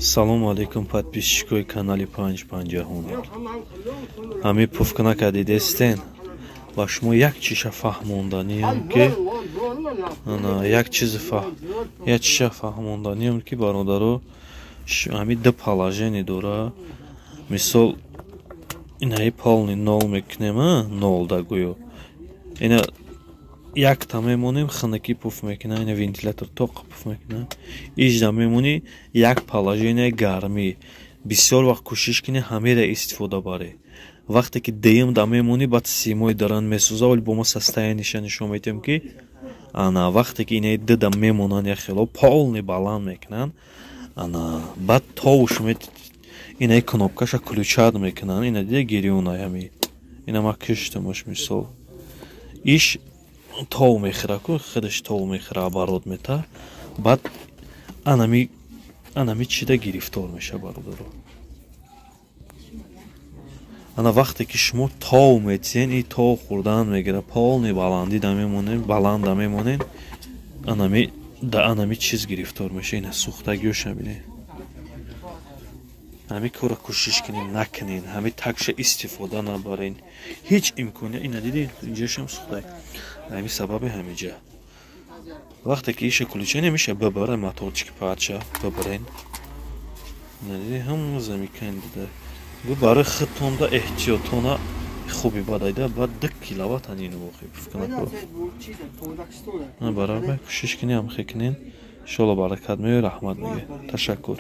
Салому алейкум, подписчикои канали Панҷ Панҷаҳунар. Ҳамин пуфкунака дидестен, ба шумо як чиша фаҳмонданиям, ки ана як чизи як чиша фаҳмонданиям, ки, бародаро, ҳамин ду положение дора. Мисол, инаи полный нол мекунем, нол да гӯё ина якта мемонем, хунукӣ пуф мекуна, ина вентилятор тоқа пуф мекуна. Ижда мемонӣ, як положение гармӣ. Бисёр вақт кӯшиш кунӣ, ҳамеро истифода барӣ. Вақте ки дуюм да мемонӣ, баъд симои даран месӯза. Вале бо мо состояниеша нишон медиҳем, ки ана вақте ки инаи дуда мемонанд, яхело полный баланд мекунанд, ана баъд товуш инаи кнопкаша включать мекунанд. Ина дида, гирёнай ҳами ина ма киштамаш. Мисол, иш тов мехӯра ку, худаш тов мехӯра, оборот мета, баъд анами чида гирифтор меша, бародаро. Ана вақте ки шумо тов метиҳен, и тов хӯрдан мегира, полный баландида мемонем, баланда мемонем, анами да анами чиз гирифтор меша. Ина сӯхтагиёша бинед. Ҳамин корро кӯшиш кунед, накунед, ҳамин такша истифода набарен, ҳеҷ имконият. Ина диди, инҷашам сӯхта, ҳамин сабаби ҳамиҷа. Вақте ки иша включение меша, бибара моторчики пача бибарен. Ина диди, ҳама замикани дида гу, барои худтонда эҳтиётона хуби бадайда. Баъд 2 киловатт анину воқи пуфкунако баробар кӯшиш кунӣ, ҳамхе кунен, иншолло баракат меояд. Раҳмат мега, ташаккур.